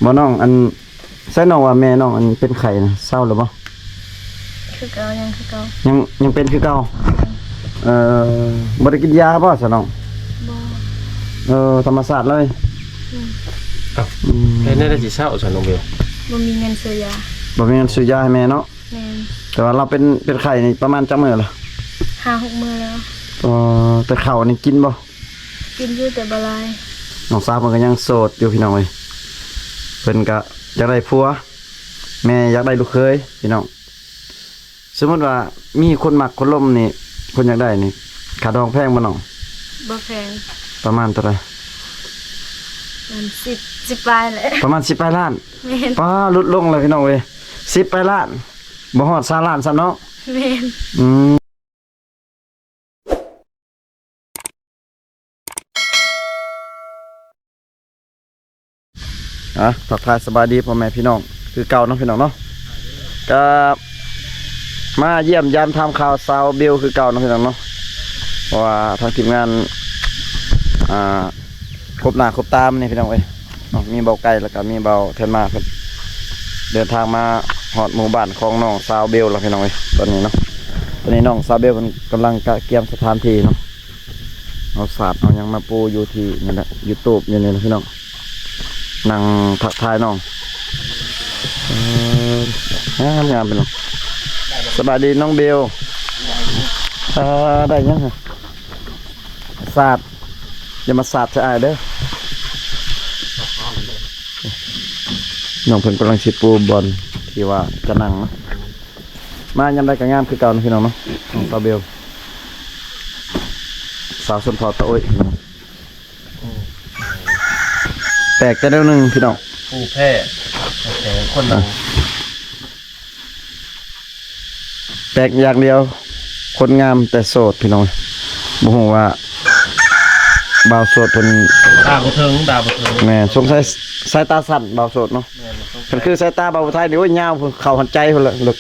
ບໍ່ນ້ອງ ອັນ ໃສນ້ອງວ່າແມ່ນ້ອງອັນເປັນໄຂ້ນະ ເຊົາແລ້ວບໍ່? ຄືເກົ່າ ຍັງຄືເກົ່າ ຍັງ ຍັງເປັນຄືເກົ່າ. ເອີ ບໍ່ໄດ້ກິນຢາບໍ່ຊະນ້ອງ? ບໍ່. ເອີ ທຳມະຊາດເລີຍ. ອືມ ເຮັດແນວໃດຊິເຊົາຊະນ້ອງເບວ? ບໍ່ມີເງິນຊື້ຢາ ບໍ່ມີເງິນຊື້ຢາໃຫ້ແມ່ເນາະ. ແມ່ນ. ແຕ່ວ່າລາວເປັນ ເປັນໄຂ້ນີ້ປະມານຈັກມື້ລະ? ຫ້າຫົກມື້ແລ້ວ. ເອີ ແຕ່ເຂົ້ານີ້ກິນບໍ່? ກິນຢູ່ແຕ່ບໍ່ຫຼາຍ. ນ້ອງສາວເພິ່ນກໍຍັງໂສດຢູ່ພີ່ນ້ອງເອີຍ ເພິ່ນກໍຢາກໄດ້ຜົວ ແມ່ຢາກໄດ້ລູກເຂີຍພີ່ນ້ອງ. ສົມມຸດວ່າມີຄົນມັກຄົນລົມນີ້ ຄົນຢາກໄດ້ນີ້ ຄ່າດອງແພງບໍ່ນ້ອງ? ບໍ່ແພງ. ປະມານເທົ່າໃດ? ປະມານສິບ ສິບປາຍແຫຼະ. ປະມານສິບປາຍລ້ານ. ແມ່ນ. ປ້າ ຫຼຸດລົງແລ້ວພີ່ນ້ອງເອີຍ ສິບປາຍລ້ານ ບໍ່ຮອດຊາວລ້ານຊ້ຳເນາະ. ແມ່ນ. ອືມ. ອ່ະ ທັກທາຍສະບາຍດີພໍ່ແມ່ພີ່ນ້ອງຄືເກົ່າເນາະ ພີ່ນ້ອງເນາະ. ກໍມາຢ້ຽມຢາມຖາມຂ່າວສາວເບວຄືເກົ່າເນາະ ພີ່ນ້ອງເນາະ. ເພາະວ່າທາງທີມງານ ອ່າ ຄົບໜ້າຄົບຕາມານີ້ພີ່ນ້ອງເອີຍເນາະ. ມີເບົາໄກ່ ແລ້ວກໍມີເບົາແທນມາ ເພິ່ນເດີນທາງມາຮອດໝູ່ບ້ານຂອງນ້ອງສາວເບວແລ້ວພີ່ນ້ອງເອີຍ. ຕອນນີ້ເນາະ ຕອນນີ້ນ້ອງສາວເບວເພິ່ນກຳລັງກະກຽມສະຖານທີ່ເນາະ ເອົາສາດເອົາຫຍັງມາປູຢູ່ທີ່ນີ້ແຫຼະ ຢູ່ຕູບຢູ່ນີ້ແຫຼະພີ່ນ້ອງ. ນັ່ງທັກທາຍນ້ອງ. ເອີ ງາມໆ ພີ່ນ້ອງ. ສະບາຍດີນ້ອງເບວ. ເອີ ໄດ້ຫຍັງຫະ? ສາດ ຢ່າມາສາດໃສ່ອ້າຍເດີ. ນ້ອງເພິ່ນກຳລັງຊິປູບ່ອນທີ່ວ່າຈະນັ່ງເນາະ. ມາຍາມໃດກໍງາມຄືເກົ່າເນາະ ພີ່ນ້ອງເນາະ. ນ້ອງສາວເບວ ສາວຊົນເຜົ່າຕາໂອ້ຍ. ແປກແຕ່ແນວໜຶ່ງພີ່ນ້ອງ ຜູ້ແພ້ແຂງຄົນໜຶ່ງ. ແປກຢ່າງດຽວ ຄົນງາມແຕ່ໂສດພີ່ນ້ອງ. ບໍ່ຮູ້ວ່າບ່າວໂສດເພິ່ນ ຕາບໍ່ເຖິງ ຕາບໍ່ເຖິງ. ແມ່ນ ສົງໄສສາຍຕາສັ້ນບ່າວໂສດເນາະ. ແມ່ນ ຄັນຄືສາຍຕາບ່າວຜູ້ໄທນີ້ ໂອ້ຍ ຍາວເຂົ້າຮອດໃຈພຸ້ນລະ ເລິກ.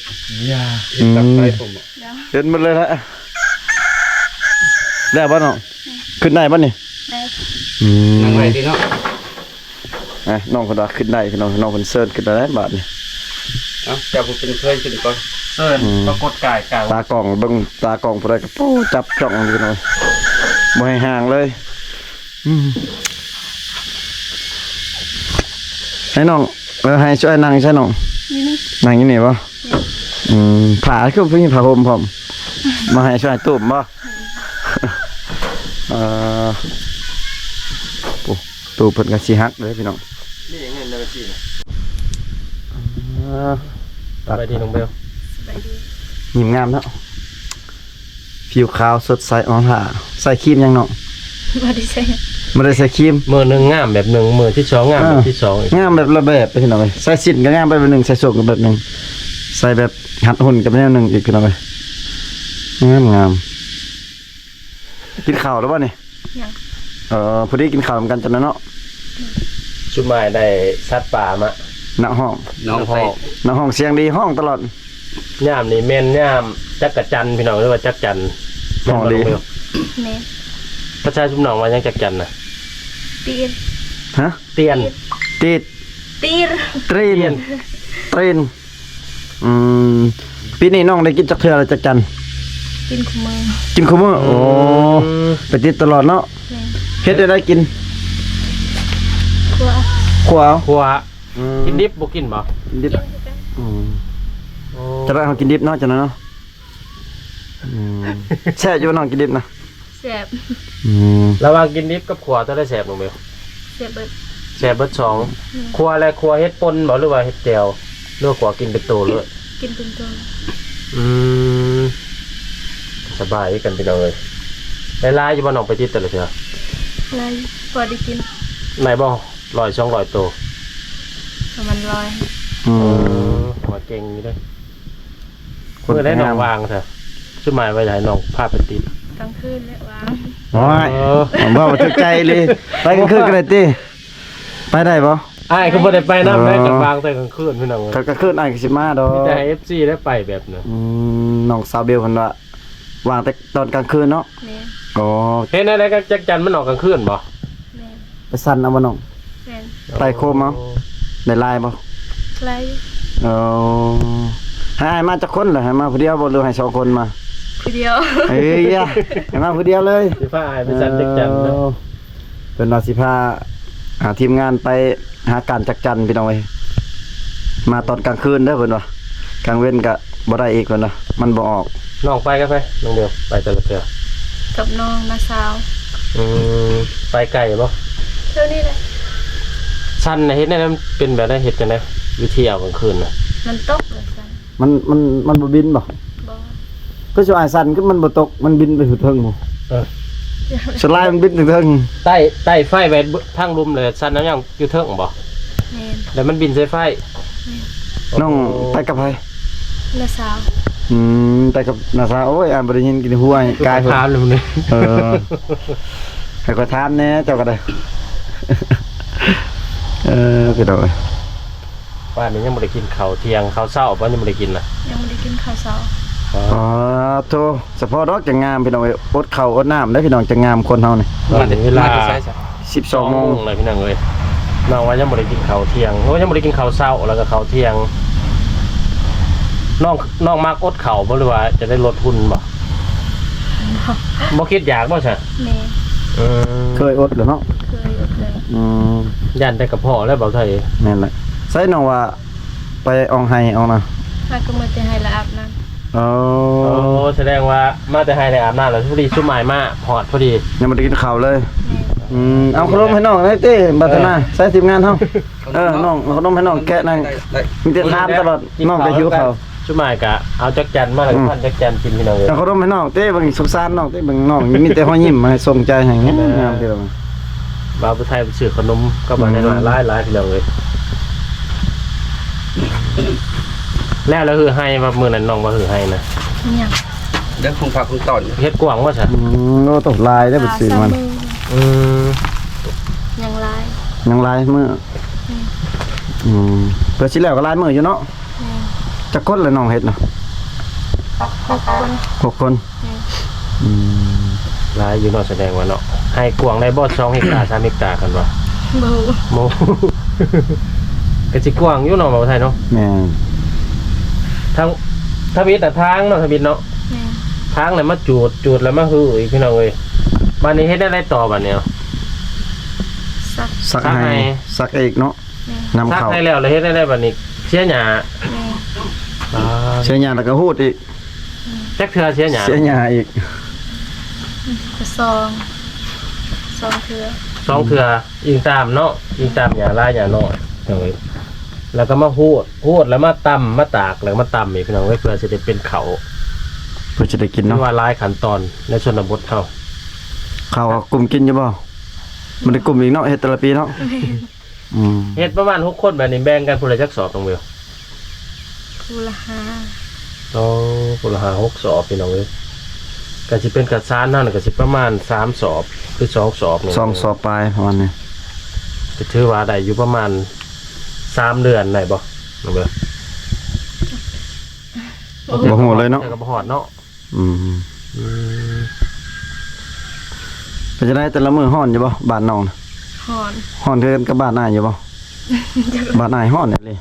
ເຫັນໝົດເລີຍລະ. ແລ້ວບໍ່ນ້ອງ? ຂຶ້ນໄດ້ບໍ່ນີ້? ໄດ້. ອືມ ນັ່ງໄວ້ຕິເນາະ. ອ່ະ ນ້ອງເພິ່ນວ່າຂຶ້ນໄດ້ພີ່ນ້ອງ ນ້ອງເພິ່ນເຊີນຂຶ້ນໄດ້ບາດນີ້. ເອົ້າ ເຈົ້າຜູ້ເປັນເຄີຍຂຶ້ນກ່ອນ ເຊີນ. ອືມ ປາກົດກາຍກາງ ຕາກ້ອງເບິ່ງ ຕາກ້ອງຜູ້ໃດກໍ ໂອ້ ຈັບຈ້ອງຢູ່ພີ່ນ້ອງ ບໍ່ໃຫ້ຫ່າງເລີຍ. ອືມ ໃຫ້ນ້ອງ ເອີ ໃຫ້ຊ່ວຍນັ່ງໃສ່ນ້ອງ ນີ້ ນີ້ ນັ່ງຢູ່ນີ້ບໍ່? ອືມ ຜ້າຄືມີຜ້າຫົ່ມພ້ອມ ມາໃຫ້ຊ່ວຍຕູບບໍ່? ເອີ ໂອ້ ຕູ້ເພິ່ນກໍຊິຫັກເດີພີ່ນ້ອງ. ນີ້ຫຍັງເງິນໃນບັນຊີນະ? ອ່າ ສະບາຍດີນ້ອງເບວ. ສະບາຍດີ. ຍິ້ມງາມເນາະ ຜິວຂາວສົດໃສອ່ອນຫຼ້າ. ໃສ່ຄຣີມຫຍັງນ້ອງ? ບໍ່ໄດ້ໃສ່ ບໍ່ໄດ້ໃສ່ຄຣີມ. ມື້ໜຶ່ງງາມແບບໜຶ່ງ ມື້ທີສອງງາມແບບທີສອງອີກ ງາມແບບລະແບບພີ່ນ້ອງເອີຍ. ໃສ່ສິ້ນກໍງາມໄປແບບໜຶ່ງ ໃສ່ໂສ້ກໍແບບໜຶ່ງ ໃສ່ແບບຮັດຫຸ່ນກໍແບບໜຶ່ງອີກພີ່ນ້ອງເອີຍ. ງາມໆ. ກິນເຂົ້າແລ້ວບໍ່ນີ້? ຍັງ. ເອີ ພໍດີກິນເຂົ້ານຳກັນຈັກໜ່ອຍເນາະ. ຊຸມມາຍໄດ້ສັດປ່າມາ ນັກຮ້ອງ ນ້ອງພໍ່ ນັກຮ້ອງສຽງດີ ຮ້ອງຕະຫຼອດ. ຍາມນີ້ແມ່ນຍາມຈັກກະຈັນພີ່ນ້ອງ ຫຼືວ່າຈັກຈັນ ຮ້ອງດີ. ແມ່ນບໍ່ນ້ອງເບວ? ແມ່ນ. ພາສາຊຸມນ້ອງວ່າຫຍັງຈັກຈັນນະ? ຕີນ. ຮະ? ຕຽນ ຕີດ ຕີນ ຕີນ ຕີນ. ອືມ ປີນີ້ນ້ອງໄດ້ກິນຈັກເທື່ອລະຈັກຈັນ? ກິນຄູ່ມື້ ກິນຄູ່ມື້. ອືມ ໂອ້ ໄປຕິດຕະຫຼອດເນາະ. ແມ່ນ. ເຮັດແນວໃດກິນ? ຂົ້ວ ຂົ້ວເອົາ ຂົ້ວ. ອືມ ກິນດິບບໍ່ກິນບໍ່? ກິນດິບ. ກິນຄືກັນ. ອືມ ໂອ້ ຈະໄດ້ເຮົາກິນດິບເນາະ ຈັ່ງນັ້ນເນາະ. ອືມ ແຊບຢູ່ບໍ່ນ້ອງກິນດິບນະ? ແຊບ. ອືມ ລະຫວ່າງກິນດິບກັບຂົ້ວ ໂຕໃດແຊບນ້ອງເບວ? ແຊບເບິດ ແຊບເບິດສອງ. ອືມ ຂົ້ວແລະ ຂົ້ວເຮັດປົ່ນບໍ່ ຫຼືວ່າເຮັດແຈ່ວ ຫຼືວ່າຂົ້ວກິນເປັນໂຕເລີຍ? ກິນເປັນໂຕ. ອືມ ສະບາຍຄືກັນພີ່ນ້ອງເອີຍ. ໄດ້ຫຼາຍຢູ່ບໍ່ນ້ອງໄປຕິດແຕ່ລະເທື່ອ? ຫຼາຍ ພໍໄດ້ກິນ. ໄດ້ບໍ່ ຮ້ອຍສອງຮ້ອຍໂຕ? ປະມານຮ້ອຍ. ອືມ ເອີ ວ່າເກັ່ງຢູ່ເດ້. ມື້ໃດນ້ອງວ່າງຊະ? ຊຸມມາຍວ່າຢາກໃຫ້ນ້ອງພາໄປຕິດ. ກາງຄືນແຫຼະວ່າງ. ໂອ້ຍ ເອີ ເວົ້າຖືກໃຈອີ່ຫຼີ. ໄປກາງຄືນກໍໄດ້ຕິ? ໄປໄດ້ບໍ່? ອ້າຍກໍບໍ່ໄດ້ໄປນຳ. ເອີ ໄດ້ກັນວ່າງແຕ່ກາງຄືນພີ່ນ້ອງເອີຍ. ກາງຄືນອ້າຍກໍຊິມາດອກ. ມີແຕ່ໃຫ້ເອັຟຊີໄດ້ໄປແບບນັ້ນ. ອືມ ນ້ອງສາວເບວເພິ່ນວ່າວ່າງແຕ່ຕອນກາງຄືນເນາະ. ແມ່ນ. ໂອ້ ເຮັດແນວໃດກັນ ຈັກຈັນມັນອອກກາງຄືນບໍ່? ແມ່ນ. ໄປສັ່ນເອົາບໍ່ນ້ອງ? ແມ່ນ. ໄຕ່ໂຄມເອົາ. ໂອ້ ໄດ້ຫຼາຍບໍ່? ຫຼາຍຢູ່. ເອີ ໃຫ້ອ້າຍມາຈັກຄົນລະ? ໃຫ້ມາຜູ້ດຽວບໍ່ ຫຼືໃຫ້ສອງຄົນມາ? ຜູ້ດຽວ. ເອີຍ ໃຫ້ມາຜູ້ດຽວເລີຍ. ຊິພາອ້າຍໄປສັກຈັກຈັນເນາະ. ເອີ ເພິ່ນວ່າຊິພາ ອ່າ ທີມງານໄປຫາການຈັກຈັນ ພີ່ນ້ອງເອີຍ. ມາຕອນກາງຄືນເດີເພິ່ນວ່າ ກາງເວັນກະບໍ່ໄດ້ອີກເພິ່ນວ່າ ມັນບໍ່ອອກ. ນ້ອງໄປກັບໃຜ? ນ້ອງເບວໄປແຕ່ລະເທື່ອ ກັບນ້ອງນ້າສາວ. ອືມ ໄປໄກບໍ່? ແຖວນີ້ແຫຼະ. ສັນນະ ເຮັດແນວໃດມັນເປັນແບບໃດ? ເຮັດຈັ່ງໃດ ວິທີເອົາກາງຄືນນະ? ມັນຕົກວ່າຊັ້ນ. ມັນ ມັນ ມັນບໍ່ບິນບໍ່? ບໍ່. ຄືຊິວ່າສັນ ຄືມັນບໍ່ຕົກ ມັນບິນໄປຢູ່ເທິງພຸ້ນ. ເອີ ສ່ວນຫຼາຍມັນບິນເທິງໆ ໄຕ້ ໄຕ້ໄຟໄວ້ທາງລຸ່ມ ແລ້ວສັນນະ ຍັງຢູ່ເທິງບໍ່? ແມ່ນ. ແລ້ວມັນບິນໃສ່ໄຟ. ແມ່ນ. ນ້ອງໄປກັບໃຜ? ນ້າສາວ. ອືມ ໄປກັບນ້າສາວ. ໂອ້ຍ ອ່ານບໍ່ໄດ້ຍິນ ກິນຫົວກາຍ ຖາມເລີຍ. ເອີ ໃຫ້ຂ້ອຍຖາມແດ່ ເຈົ້າກໍໄດ້. ເອີ ພີ່ນ້ອງເອີຍ ບ້ານນີ້ຍັງບໍ່ໄດ້ກິນເຂົ້າທ່ຽງ ເຂົ້າເຊົ້າບໍ່? ຍັງບໍ່ໄດ້ກິນນະ? ຍັງບໍ່ໄດ້ກິນເຂົ້າເຊົ້າ. ອໍ ໂທ້ ສະເພາະດອກຈັ່ງງາມ ພີ່ນ້ອງເອີຍ. ອົດເຂົ້າອົດນ້ຳເດີພີ່ນ້ອງ ຈັ່ງງາມຄົນເຮົານີ້. ຕອນນີ້ເວລາ ມາແຕ່ ມາແຕ່ໃສຊະ? ສິບສອງໂມງ ໂມງແລ້ວພີ່ນ້ອງເອີຍ. ນ້ອງວ່າຍັງບໍ່ໄດ້ກິນເຂົ້າທ່ຽງ. ໂອ້ ຍັງບໍ່ໄດ້ກິນເຂົ້າເຊົ້າ ແລ້ວກໍເຂົ້າທ່ຽງ. ນ້ອງ ນ້ອງມັກອົດເຂົ້າບໍ່ ຫຼືວ່າຈະໄດ້ລົດຫຸ່ນບໍ່? ບໍ່ ບໍ່ຄິດຢາກບໍ່ຊະ? ແມ່ນ. ເອີ ເຄີຍອົດແລ້ວເນາະ? ເຄີຍອົດແລ້ວ. ອືມ ຢ້ານແຕ່ກະເພາະແລ້ວ ເບົາໄທ. ແມ່ນແຫຼະ. ໃສນ້ອງວ່າໄປອອກໄຮ່ອອກນາ? ຫາກໍມາແຕ່ໄຮ່ລະອາບນ້ຳ. ໂອ້ ໂອ້ ສະແດງວ່າມາແຕ່ໄຮ່ໄດ້ອາບນ້ຳແລ້ວ ພໍດີຊຸມອ້າຍມາຮອດພໍດີ. ຍັງບໍ່ໄດ້ກິນເຂົ້າເລີຍ. ແມ່ນ. ອືມ ເອົາຂະໜົມໃຫ້ນ້ອງໄດ້ຕິ ບັດທະນາ. ເອີ ໃສ່ທີມງານເຮົາ. ເອີ ນ້ອງເອົາຂະໜົມໃຫ້ນ້ອງແກະໜ່ອຍ ມີແຕ່ຖາມຕະຫຼອດ ນ້ອງກໍຫິວເຂົ້າ. ຊຸມອ້າຍກະເອົາຈັກຈັ່ນມາ ແລ້ວກໍ ອືມ ພັນຈັກຈັ່ນກິນ ພີ່ນ້ອງເອີຍ. ເອົາຂະໜົມໃຫ້ນ້ອງຕິ ເບິ່ງສົງສານນ້ອງຕິ ເບິ່ງນ້ອງມີແຕ່ຮອຍຍິ້ມໃຫ້ສົ່ງໃຈໃຫ້ງາມໆ. ບ່າວຜູ້ໄທໄປຊື້ຂະໜົມກັບບ້ານ ອືມ ຫຼາຍໆ ພີ່ນ້ອງເອີຍ. ແລ້ວລະ ຄືໄຮ່ວ່າມື້ນັ້ນນ້ອງວ່າຄືໄຮ່ນະ ຍັງ ເລື່ອງຂອງຜັກຂອງຕອນ ເຮັດກວ້າງບໍ່ຊະ? ອືມ ໂອ້ ໂຕຫຼາຍເດ້ ໄປຊື້ມັນ. ອືມ ຍັງຫຼາຍ ຍັງຫຼາຍມື້. ອືມ ອືມ ເພື່ອຊິແລ້ວກໍຫຼາຍມື້ຢູ່ເນາະ. ແມ່ນ. ຈັກຄົນລະນ້ອງເຮັດນະ? ຫົກຄົນ. ຫົກຄົນ. ແມ່ນ. ອືມ ຫຼາຍຢູ່ເນາະ ສະແດງວ່າເນາະ. ໄຮ່ກວ້າງໄດ້ບໍ່ ສອງເຮັກຕາ ສາມເຮັກຕາ ຄັນວ່າ? ບໍ່ຮູ້ ບໍ່ຮູ້ ກໍຊິກວ້າງຢູ່ເນາະ ບ່າວໄທເນາະ. ແມ່ນ. ທາງທຳອິດນະ ທາງເນາະ ທຳອິດເນາະ. ແມ່ນ. ທາງແລ້ວມາຈູດ ຈູດແລ້ວມາຮື້ອີກ ພີ່ນ້ອງເອີຍ. ບາດນີ້ເຮັດແນວໃດຕໍ່ບາດນີ້? ສັກ ສັກໄຮ່ ສັກໄຮ່ ສັກອີກເນາະ. ແມ່ນ. ນຳເຂົ້າ ສັກໄຮ່ແລ້ວ ແລ້ວເຮັດແນວໃດບາດນີ້? ເສຍຫຍ້າ. ແມ່ນ. ອ່າ ເສຍຫຍ້າແລ້ວກໍຮູດອີກ. ອືມ ຈັກເທື່ອເສຍຫຍ້າ? ເສຍຫຍ້າອີກ ສອງ ສອງເທື່ອ ສອງເທື່ອ ອີງຕາມເນາະ ອີງຕາມຫຍ້າຫຼາຍຫຍ້ານ້ອຍ. ໂດຍ ແລ້ວກໍມາຮູດ ຮູດແລ້ວມາຕຳ ມາຕາກ ແລ້ວມາຕຳອີກ ພີ່ນ້ອງເອີຍ ເພື່ອຊິໄດ້ເປັນເຂົ້າ ເພື່ອຊິໄດ້ກິນເນາະ. ຖືວ່າຫຼາຍຂັ້ນຕອນໃນຊົນນະບົດເຮົາ. ເຂົ້າກຸ້ມກິນຢູ່ບໍ່? ບໍ່ໄດ້ກຸ້ມອີກເນາະ ເຮັດແຕ່ລະປີເນາະ. ແມ່ນ. ອືມ ເຮັດປະມານຫົກຄົນ ບາດນີ້ແບ່ງກັນຜູ້ລະຈັກສອບ ນ້ອງເບວ? ຜູ້ລະຫ້າ. ໂອ້ ຜູ້ລະຫ້າຫົກສອບ ພີ່ນ້ອງເອີຍ. ກໍຊິເປັນກະສານເຮົານີ້ ກໍຊິປະມານສາມສອບ ຫຼື ສອງສອບນີ້ ສອງສອບປາຍປະມານນີ້. ກໍຖືວ່າໄດ້ຢູ່ປະມານສາມເດືອນໄດ້ບໍ່ ນ້ອງເບວ? ບໍ່ຮູ້ເລີຍເນາະ ແຕ່ກໍບໍ່ຮອດເນາະ. ອືມ ອືມ ເປັນຈັ່ງໃດ ແຕ່ລະມື້ຮ້ອນຢູ່ບໍ່ ບ້ານນ້ອງນະ? ຮ້ອນ. ຮ້ອນຄືກັນກັບບ້ານອ້າຍຢູ່ບໍ່? ບ້ານອ້າຍຮ້ອນອີ່ຫຼີ.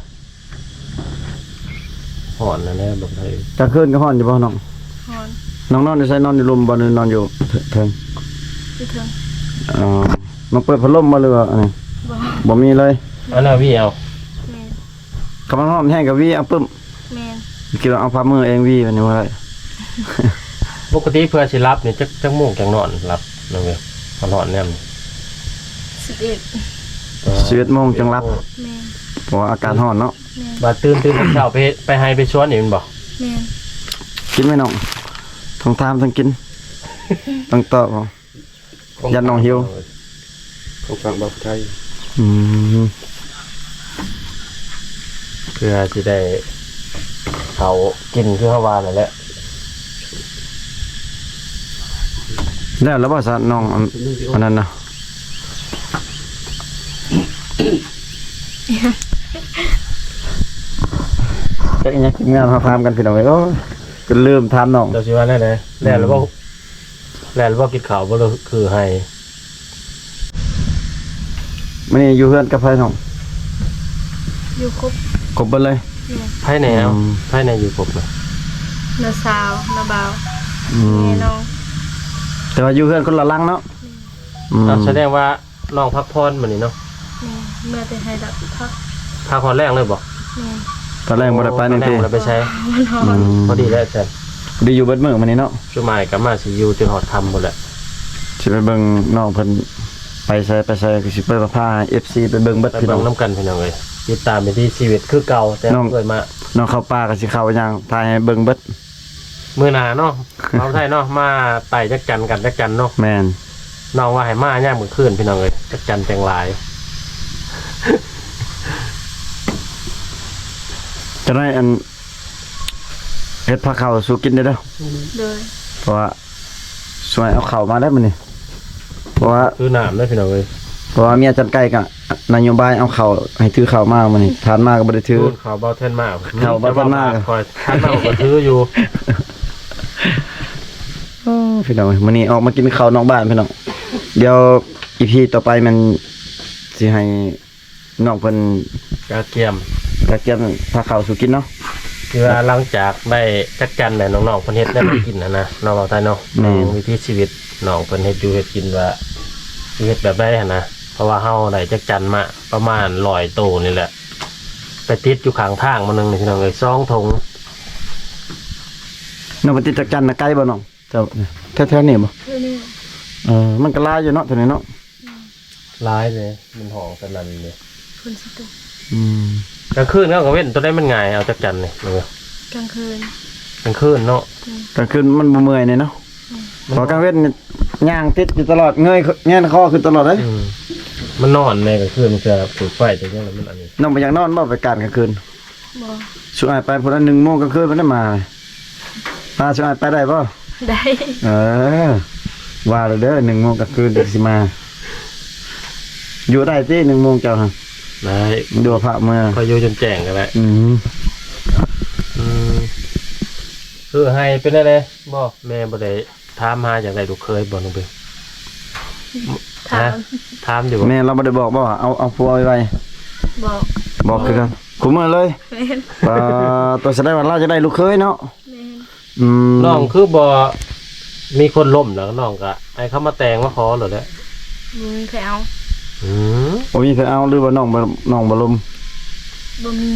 ຮ້ອນນັ້ນແຫຼະ ບັກໄທ. ກາງຄືນກໍຮ້ອນຢູ່ບໍ່ນ້ອງ? ຮ້ອນ. ນ້ອງນອນຢູ່ໃສ? ນອນຢູ່ລຸ່ມບໍ່ ຫຼືນອນຢູ່ເທິງ? ຢູ່ເທິງ. ອໍ ນ້ອງເປີດພັດລົມບໍ່ ຫຼືວ່າອັນນີ້? ບໍ່ ບໍ່ມີເລີຍ. ອັນນັ້ນຫວີເອົາ. ແມ່ນ. ຄັນມັນຮ້ອນແຮງກໍຫວີເອົາປຶ້ມ. ແມ່ນ. ຄິດວ່າເອົາຝ່າມືເອງຫວີມັນຍັງບໍ່ໄດ້. ປົກກະຕິເພື່ອຊິຫຼັບນີ້ ຈັກ ຈັກໂມງຈັ່ງນອນຫຼັບ ນ້ອງເອີຍ? ມັນຮ້ອນຍາມນີ້ ສິບເອັດ ສິບເອັດໂມງຈັ່ງຫຼັບ. ແມ່ນ. ເພາະວ່າອາກາດຮ້ອນເນາະ. ແມ່ນ. ບາດຕື່ນ ຕື່ນເຊົ້າໄປ ໄປໄຮ່ໄປສວນນີ້ແມ່ນບໍ່? ແມ່ນ. ກິນໄໝນ້ອງ? ຕ້ອງຖາມ ຕ້ອງກິນ ຕ້ອງຕອບ. ຢ້ານນ້ອງຫິວ ຂອງຝາກບ່າວຜູ້ໄທ. ອືມ ເພື່ອຊິໄດ້ເຂົ້າກິນຄືເຮົາວ່ານັ້ນແຫຼະ. ແລ້ວລະບໍ່ຊະນ້ອງ ອັນ ອັນນັ້ນນະ? ຈັກອີຫຍັງ ທີມງານເຮົາຖາມກັນ ພີ່ນ້ອງເອີຍ. ໂອ້ຍ ຈົນລືມຖາມນ້ອງ ເຈົ້າຊິວ່າແນວໃດ? ແລ້ວລະບໍ່? ອືມ ແລ້ວລະບໍ່? ກິນເຂົ້າບໍ່ ຫຼືຄືໄຮ່? ມື້ນີ້ຢູ່ເຮືອນກັບໃຜນ້ອງ? ຢູ່ຄົບ ຄົບເບິດເລີຍ. ແມ່ນ. ໃຜແດ່? ອືມ ໃຜແດ່ຢູ່ຄົບນະ? ນ້າສາວ ນ້າບ່າວ ອືມ ແມ່ນ້ອງ. ແຕ່ວ່າຢູ່ເຮືອນຄົນລະຫຼັງເນາະ. ແມ່ນ. ອືມ ອ້າວ ສະແດງວ່ານ້ອງພັກຜ່ອນມື້ນີ້ເນາະ. ແມ່ນ. ເມື່ອແຕ່ໄຮ່ລະພັກ ພັກຮອດແລງເລີຍບໍ່? ແມ່ນ. ຕອນແລງບໍ່ໄດ້ໄປໜຶ່ງ ຕອນແລງບໍ່ໄດ້ໄປໃສ? ອືມ ພໍດີແລ້ວຊັ້ນ ດີຢູ່ເບິດມື້ມື້ນີ້ເນາະ. ຊຸມອ້າຍກັບມາຊິຢູ່ຈົນຮອດຄ່ຳພຸ້ນແຫຼະ ຊິໄປເບິ່ງນ້ອງເພິ່ນໄປໃສ ໄປໃສ ກໍຊິເປີດພາເອັຟຊີໄປເບິ່ງເບິດ ໄປເບິ່ງ ພີ່ນ້ອງ ນຳກັນ ພີ່ນ້ອງເອີຍ. ຕິດຕາມວິຖີຊີວິດຄືເກົ່າ ແຕ່ ນ້ອງ ເຄີຍມາ ນ້ອງເຂົ້າປ່າກໍຊິເຂົ້າຍ່າງຖ່າຍໃຫ້ເບິ່ງເບິດ. ມື້ໜ້າເນາະ ເວົ້າໄທເນາະ ມາໄຕ່ຈັກຈັນກັນ ຈັກຈັນເນາະ. ແມ່ນ. ນ້ອງວ່າໃຫ້ມາຍາມກາງຄືນ ພີ່ນ້ອງເອີຍ ຈັກຈັນຈັ່ງຫຼາຍ. ຈະໄດ້ອັນ ເຮັດພາເຂົ້າສູ່ກິນເດີ້. ໂດຍ. ເພາະວ່າຊ່ວຍເອົາເຂົ້າມາໄດ້ມື້ນີ້ ເພາະວ່າ ຄືນ້ຳເດ້ ພີ່ນ້ອງເອີຍ. ເພາະວ່າເມຍຈັນໄກ່ກໍນະໂຍບາຍເອົາເຂົ້າໃຫ້ ຖືເຂົ້າມາມື້ນີ້ ທ່ານມາກໍບໍ່ໄດ້ຖື. ເຂົ້າບໍ່ທັນມາ ເຂົ້າບໍ່ທັນມາ ຂ້ອຍທ່ານມາກໍຖືຢູ່. ໂອ້ ພີ່ນ້ອງເອີຍ ມື້ນີ້ອອກມາກິນເຂົ້ານອກບ້ານ ພີ່ນ້ອງ. ດຽວອີພີຕໍ່ໄປແມ່ນຊິໃຫ້ ນ້ອງເພິ່ນກະກຽມ ກະກຽມພາເຂົ້າສູ່ກິນເນາະ. ຄືວ່າຫຼັງຈາກໄດ້ຈັກຈັນແລ້ວ ນ້ອງໆເພິ່ນເຮັດແນວກິນຫັ້ນນະ ເນາະ ເວົ້າໄທເນາະ. ແມ່ນ. ວິຖີຊີວິດນ້ອງເພິ່ນເຮັດຢູ່ເຮັດກິນວ່າຊິເຮັດແບບໃດຫັ້ນນະ ເພາະວ່າເຮົາໄດ້ຈັກຈັນມາປະມານຮ້ອຍໂຕນີ້ແຫຼະ ໄປຕິດຢູ່ຂ້າງທາງໝ່ອງໜຶ່ງນີ້ ພີ່ນ້ອງເອີຍ ສອງຖົງ. ນ້ອງໄປຕິດຈັກຈັນນະ ໄກບໍ່ນ້ອງ? ແຖວ ແຖວໆນີ້ບໍ່? ແຖວນີ້. ເອີ ມັນກໍຫຼາຍຢູ່ເນາະ ແຖວນີ້ເນາະ. ອືມ ຫຼາຍເດ້ ມັນຮ້ອງສະໜັ່ນເດ້ ຝົນຊິຕົກ. ອືມ ກາງຄືນເຂົາກໍເວັ້ນ ໂຕໃດມັນງ່າຍ ເອົາຈັກຈັນນີ້ ກາງຄືນ ກາງຄືນເນາະ. ອືມ ກາງຄືນມັນບໍ່ເມື່ອຍແນ່ເນາະ. ອືມ ເພາະກາງເວັນຍ່າງຕິດຢູ່ຕະຫຼອດ ເງີຍແງນຄໍຂຶ້ນຕະຫຼອດເດ້. ອືມ ມັນນອນແນ່ ກາງຄືນມັນຈະປູດໄຟ ແຕ່ຍັງມັນອັນນີ້. ນ້ອງບໍ່ຢາກນອນບໍ່ ໄປການກາງຄືນ? ບໍ່. ຊຸອ້າຍໄປພຸ້ນນະ ໜຶ່ງໂມງກາງຄືນພຸ້ນນະມາ. ພາຊຸອ້າຍໄປໄດ້ບໍ່? ໄດ້. ເອີ ວ່າແລ້ວເດີ ໜຶ່ງໂມງກາງຄືນຈັ່ງຊິມາ. ຢູ່ໄດ້ຕິ ໜຶ່ງໂມງເຈົ້າຫັ້ນ? ໄດ້. ຢູ່ພາເມືອ ຂ້ອຍຢູ່ຈົນແຈ້ງກໍໄດ້. ອືມ ອືມ ຄືໃຫ້ເປັນແນວໃດ? ບໍ່ ແມ່ບໍ່ໄດ້ ຖາມຫາຢາກໄດ້ລູກເຂີຍບໍ່ນ້ອງເບວ? ຖາມ ຮະ? ຖາມຢູ່ບໍ່? ແມ່ລາວບໍ່ໄດ້ບອກບໍ່ວ່າເອົາ ເອົາຜົວໄວໆ? ບອກ ບອກຄືກັນ ຄູ່ມື້ເລີຍ? ແມ່ນ. ປາດໂຕ ສະແດງວ່າລາວຢາກໄດ້ລູກເຂີຍເນາະ? ແມ່ນ. ອືມ ນ້ອງຄືບໍ່ມີຄົນລົມແລ້ວ ນ້ອງກະໃຫ້ເຂົາມາແຕ່ງມາຂໍໂລດແຫຼະ. ບໍ່ມີໃຜເອົາ. ອືມ ບໍ່ມີໃຜເອົາ ຫຼືວ່ານ້ອງບໍ່ ນ້ອງບໍ່ລົມ? ບໍ່ມີ.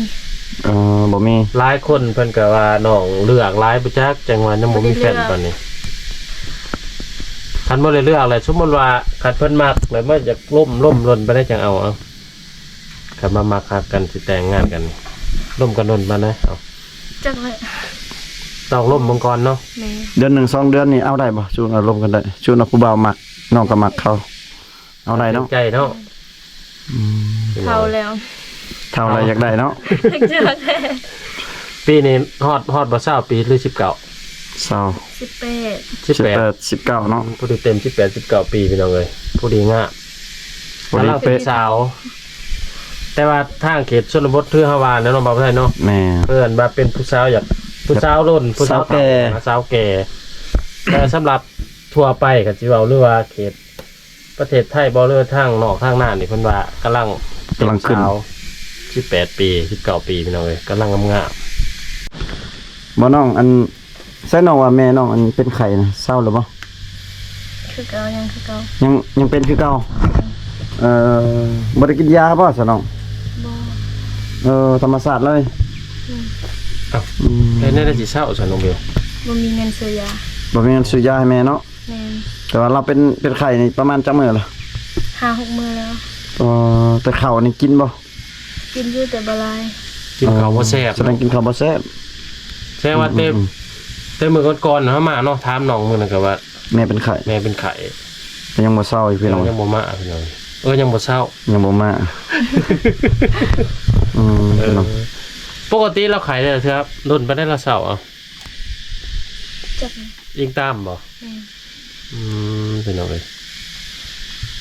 ເອີ ບໍ່ມີ. ຫຼາຍຄົນເພິ່ນກໍວ່ານ້ອງເລືອກຫຼາຍບໍ່ຈັກ ຈັ່ງວ່າຍັງບໍ່ມີແຟນປານນີ້. ບໍ່ໄດ້ເລືອກ. ຄັນບໍ່ໄດ້ເລືອກແຫຼະ ສົມມຸດວ່າຄັນເພິ່ນມັກແລ້ວ ມັນຢາກລົມ ລົມດົນປານໃດຈັ່ງເອົາ ເອົາ ຄັນວ່າມັກຮັກກັນຊິແຕ່ງງານກັນ ລົມກັນດົນປານໃດ ເອົາ ຈັກແຫຼະ ຕ້ອງລົມເບິ່ງກ່ອນເນາະ. ແມ່ນ. ເດືອນໜຶ່ງສອງເດືອນນີ້ເອົາໄດ້ບໍ່? ຊຸວ່າລົມກັນໄດ້ ຊຸວ່າຜູ້ບ່າວມັກ ນ້ອງກໍມັກເຂົາ ເອົາໄດ້ເນາະ ໃຈເນາະ. ອືມ ເຖົ້າແລ້ວ ເຖົ້າແລ້ວຢາກໄດ້ເນາະ. ຢາກໄດ້. ປີນີ້ຮອດ ຮອດບໍ່ຊາວປີ ຫຼື ສິບເກົ້າ? ຊາວ ສິບແປດ ສິບແປດ ສິບເກົ້າເນາະ. ອືມ ພໍດີເຕັມສິບແປດ ສິບເກົ້າປີ ພີ່ນ້ອງເອີຍ ພໍດີງາມ ກຳລັງເປັນສາວ. ແຕ່ວ່າທາງເຂດຊົນນະບົດ ຄືເຮົາວ່າແຫຼະເນາະ ບ່າວໄທເນາະ. ແມ່ນ. ເອີ້ນວ່າເປັນຜູ້ສາວ ຢາກ ຜູ້ສາວໂດນ ຜູ້ສາວເຖົ້າ ສາວແກ່ ສາວແກ່. ແຕ່ສຳລັບທົ່ວໄປ ຄັນຊິເວົ້າ ຫຼືວ່າເຂດ ປະເທດໄທບໍ່ ຫຼືທາງນອກທາງນານີ້ ເພິ່ນວ່າກຳລັງ ກຳລັງຂຶ້ນ ສາວ ສິບແປດປີ ສິບເກົ້າປີ ພີ່ນ້ອງເອີຍ ກຳລັງງາມໆ. ບໍ່ນ້ອງ ອັນ ໃສນ້ອງວ່າແມ່ນ້ອງ ອັນ ເປັນໄຂ້ນະ ເຊົາແລ້ວບໍ່? ຄືເກົ່າ ຍັງຄືເກົ່າ. ຍັງ ຍັງເປັນຄືເກົ່າ. ເອີ ບໍ່ໄດ້ກິນຢາບໍ່ຊະນ້ອງ? ບໍ່. ເອີ ທຳມະຊາດເລີຍ. ອືມ. ເຮັດແນວໃດຊິເຊົາຊະນ້ອງເບວ? ບໍ່ມີເງິນຊື້ຢາ. ບໍ່ມີເງິນຊື້ຢາໃຫ້ແມ່ເນາະ. ແມ່ນ. ແຕ່ວ່າລາວເປັນ ເປັນໄຂ້ນີ້ປະມານຈັກມື້ລະ? ຫ້າຫົກມື້ແລ້ວ. ເອີ ແຕ່ເຂົ້ານີ້ກິນບໍ່? ກິນຢູ່ແຕ່ບໍ່ຫຼາຍ. ກິນເຂົ້າບໍ່ແຊບ. ສະແດງກິນເຂົ້າບໍ່ແຊບ. ແສດງວ່າແຕ່ ອືມ ແຕ່ມື້ກ່ອນໆເຮົາມາເນາະ ຖາມນ້ອງມື້ນັ້ນກໍວ່າ ແມ່ເປັນໄຂ້ ແມ່ເປັນໄຂ້ ກໍຍັງບໍ່ເຊົາຢູ່ ພີ່ນ້ອງ ຍັງບໍ່ມາ ພີ່ນ້ອງ. ເອີ ຍັງບໍ່ເຊົາ ຍັງບໍ່ມາ. ອືມ ເອີ ພີ່ນ້ອງ ປົກກະຕິລາວໄຂ້ແຕ່ເທື່ອ ດົນປານໃດລາວເຊົາ ເອົາ ຈັກ ອີງຕາມບໍ່? ແມ່ນ. ອືມ ພີ່ນ້ອງເອີຍ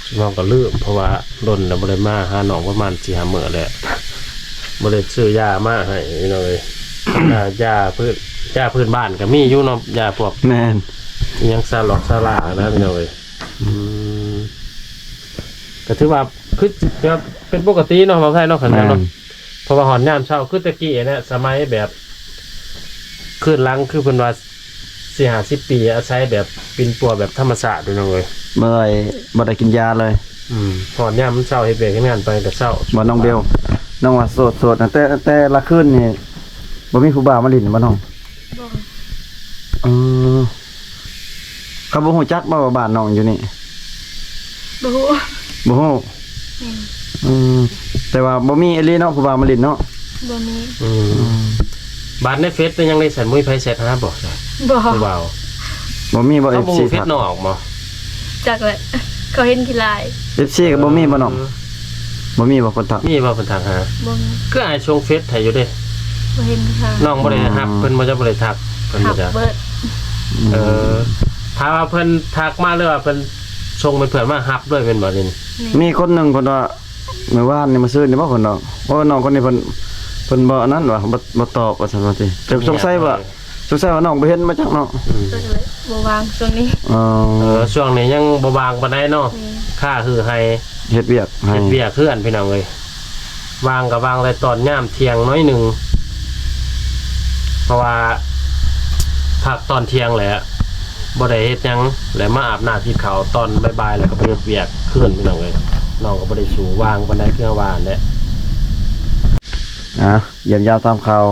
ເຮົາກໍລືມ ເພາະວ່າດົນແລ້ວບໍ່ໄດ້ມາຫານ້ອງປະມານສີ່ຫ້າມື້ແລ້ວ ບໍ່ໄດ້ຊື້ຢາມາໃຫ້ ພີ່ນ້ອງເອີຍ. ຢາ ຢາພື້ນ ຢາພື້ນບ້ານກໍມີຢູ່ເນາະ ຢາພວກ ແມ່ນ ອີ່ຫຍັງຊາລັອກຊາລານະ ພີ່ນ້ອງເອີຍ. ອືມ ກໍຖືວ່າຄືແບບເປັນປົກກະຕິເນາະ ເວົ້າໄທເນາະ ຄັນແມ່ນເນາະ. ແມ່ນ. ເພາະວ່າຮອດຍາມເຊົ້າ ຄືແຕ່ກີ້ຫັ້ນແຫຼະ ສະໄໝແບບ ຄືນຫຼັງ ຄືເພິ່ນວ່າສີ່ຫ້າສິບປີ ອາໄສແບບປິ່ນປົວແບບທຳມະຊາດ ພີ່ນ້ອງເອີຍ. ບໍ່ໄດ້ ບໍ່ໄດ້ກິນຢາເລີຍ. ອືມ ຮອດຍາມເຊົ້າ ເຮັດວຽກເຮັດງານໄປກໍເຊົ້າ. ບໍ່ ນ້ອງເບວ ນ້ອງວ່າໂສດໆນະ ແຕ່ ແຕ່ລະຄືນນີ້ ບໍ່ມີຜູ້ບ່າວມາຫຼິ້ນບໍ່ນ້ອງ? ບໍ່. ເອີ ເຂົາບໍ່ຮູ້ຈັກບໍ່ວ່າບ້ານນ້ອງຢູ່ນີ້? ບໍ່ຮູ້. ບໍ່ຮູ້. ແມ່ນ. ອືມ ແຕ່ວ່າບໍ່ມີອີ່ຫຼີເນາະ ຜູ້ບ່າວມາຫຼິ້ນເນາະ? ບໍ່ມີ. ອືມ ອືມ ບາດໃນເຟສເປັນຫຍັງໄດ້ຊັ້ນ ບໍ່ມີໃຜແຊັດຫາບໍ່? ບໍ່. ຜູ້ບ່າວ ບໍ່ມີບໍ່? ເຂົາບໍ່ຮູ້ເຟສນ້ອງບໍ່? ຈັກແຫຼະ ເຂົາເຫັນຂີ້ລ້າຍ. ເອັຟຊີກໍບໍ່ມີບໍ່ນ້ອງ? ເອີ ບໍ່ມີບໍ່ຄົນທັກ? ມີບໍ່ເພິ່ນທັກຫາ? ບໍ່ມີ. ຄືອ້າຍສົ່ງເຟສໃຫ້ຢູ່ເດ້. ບໍ່ເຫັນເພິ່ນທັກ. ນ້ອງບໍ່ໄດ້ຮັບເພິ່ນບໍ່? ຈະບໍ່ໄດ້ທັກເພິ່ນບໍ່? ຮັບເບິດ. ອືມ ເອີ ຖ້າວ່າເພິ່ນທັກມາ ຫຼືວ່າເພິ່ນສົ່ງເປັນເພື່ອນມາ ຮັບເລີຍແມ່ນບໍ່ນີ້? ແມ່ນ. ມີຄົນໜຶ່ງເພິ່ນວ່າ ມື້ວານນີ້ ມື້ຊືນນີ້ບໍ່ ເພິ່ນວ່າ ໂອ້ ນ້ອງຄົນນີ້ເພິ່ນ ເພິ່ນບໍ່ອັນນັ້ນວ່າ ບໍ່ ບໍ່ຕອບວ່າຊັ້ນວ່າຕິ. ສົງໄສວ່າ ສົງໄສວ່ານ້ອງບໍ່ເຫັນມາຈັກເນາະ. ອືມ ກໍເລີຍບໍ່ວ່າງຊ່ວງນີ້. ອໍ ເອີ ຊ່ວງນີ້ຍັງບໍ່ວ່າງປານໃດເນາະ. ແມ່ນ. ຄ້າຮືໄຮ່ ເຮັດວຽກໄຮ່ ເຮັດວຽກເຮືອນ ພີ່ນ້ອງເອີຍ. ວ່າງກໍວ່າງແຕ່ຕອນຍາມທ່ຽງໜ້ອຍໜຶ່ງ ເພາະວ່າພັກຕອນທ່ຽງແຫຼະ ບໍ່ໄດ້ເຮັດຫຍັງ ແລ້ວມາອາບນ້ຳກິນເຂົ້າຕອນບ່າຍໆ ແລ້ວກໍໄປເຮັດວຽກຄືນ ພີ່ນ້ອງເອີຍ. ນ້ອງກໍບໍ່ໄດ້ສູ້ ວ່າງປານໃດ ຄືວ່າຫັ້ນແຫຼະ. ອ່າ ຢ້ຽມຢາມຕາມຂ່າວ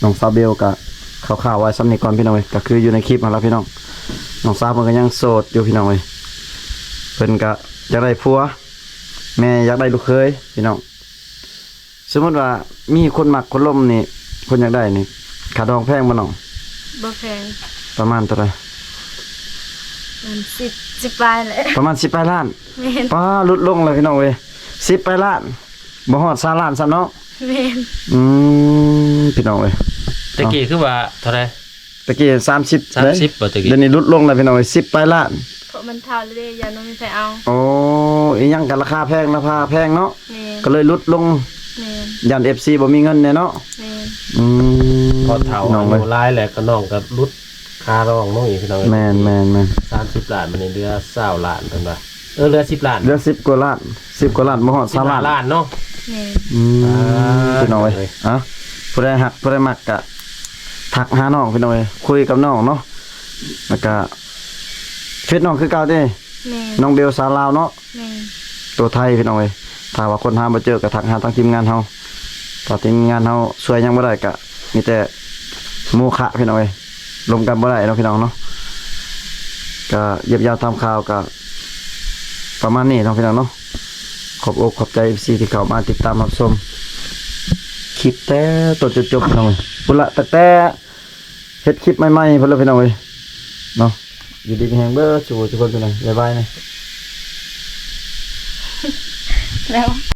ນ້ອງສາວເບວກະຄ່າວໆໄວ້ສ່ຳນີ້ກ່ອນ ພີ່ນ້ອງເອີຍ. ກະຄືຢູ່ໃນຄລິບຫັ້ນລະ ພີ່ນ້ອງ. ນ້ອງສາວເພິ່ນກະຍັງໂສດຢູ່ ພີ່ນ້ອງເອີຍ. ເພິ່ນກະຢາກໄດ້ຜົວ ແມ່ຢາກໄດ້ລູກເຂີຍ ພີ່ນ້ອງ. ສົມມຸດວ່າມີຄົນມັກຄົນລົມນີ້ ຄົນຢາກໄດ້ນີ້ ຄ່າດອງແພງບໍ່ນ້ອງ? ບໍ່ແພງ. ປະມານເທົ່າໃດ? ປະມານສິບ ສິບປາຍແຫຼະ. ປະມານສິບປາຍລ້ານ. ແມ່ນ. ປ້າ ຫຼຸດລົງແລ້ວ ພີ່ນ້ອງເອີຍ ສິບປາຍລ້ານ. ບໍ່ຮອດຊາວລ້ານຊ້ຳເນາະ. ແມ່ນ. ອືມ ພີ່ນ້ອງເອີຍ ແຕ່ກີ້ຄືວ່າເທົ່າໃດ? ແຕ່ກີ້ສາມສິບ ສາມສິບບໍ່ແຕ່ກີ້? ດຽວນີ້ຫຼຸດລົງແລ້ວ ພີ່ນ້ອງເອີຍ ສິບປາຍລ້ານ. ເພາະມັນເຖົ້າແລ້ວເດ້ ຢ້ານບໍ່ມີໃຜເອົາ. ໂອ້ ອີຫຍັງກໍລາຄາແພງ ລາຄາແພງເນາະ. ແມ່ນ. ກໍເລີຍຫຼຸດລົງ. ແມ່ນ. ຢ້ານເອັຟຊີບໍ່ມີເງິນແດ່ເນາະ. ແມ່ນ. ອືມ ພໍເຖົ້າ ພີ່ນ້ອງເອີຍ ອາຍຸຫຼາຍແລ້ວ ກໍນ້ອງກໍຫຼຸດຄ່າດອງລົງອີກ ພີ່ນ້ອງເອີຍ. ແມ່ນໆໆ. ສາມສິບລ້ານ ບັດນີ້ເຫຼືອຊາວລ້ານ ເພິ່ນວ່າ. ເອີ ເຫຼືອສິບລ້ານ. ເຫຼືອສິບກວ່າລ້ານ ສິບກວ່າລ້ານ ບໍ່ຮອດຊາວລ້ານ. ສິບຫ້າລ້ານເນາະ. ແມ່ນ. ອືມ ອ່າ ພີ່ນ້ອງເອີຍ ເອີຍ ອ່ະ ຜູ້ໃດຮັກ ຜູ້ໃດມັກກະທັກຫານ້ອງ ພີ່ນ້ອງເອີຍ ຄຸຍກັບນ້ອງເນາະ. ແລ້ວກະເຟສນ້ອງຄືເກົ່າເດ້. ແມ່ນ. ນ້ອງເບວສາວລາວເນາະ. ແມ່ນ. ຕົວໄທ ພີ່ນ້ອງເອີຍ ຖ້າວ່າຄົ້ນຫາບໍ່ເຈີກະທັກຫາທາງທີມງານເຮົາ. ຖ້າທີມງານເຮົາຊ່ວຍຫຍັງບໍ່ໄດ້ກະມີແຕ່ໂມຄະ ພີ່ນ້ອງເອີຍ ລົມກັນບໍ່ໄດ້ເນາະ ພີ່ນ້ອງເນາະ. ກະຢ້ຽມຢາມຖາມຂ່າວກະປະມານນີ້ເນາະ ພີ່ນ້ອງເນາະ. ຂອບອົກຂອບໃຈເອັຟຊີທີ່ເຂົ້າມາຕິດຕາມຮັບຊົມຄລິບແຕ່ຕົ້ນຈົນຈົບ ພີ່ນ້ອງເອີຍ ພຸ້ນລະ ຕັ້ງແຕ່ເຮັດຄລິບໃໝ່ໆ ພຸ້ນລະ ພີ່ນ້ອງເອີຍເນາະ. ຢູ່ດີມີແຮງເບີດສູ່ຜູ້ສູ່ຄົນ ພີ່ນ້ອງ ບາຍບາຍນະ ແລ້ວ.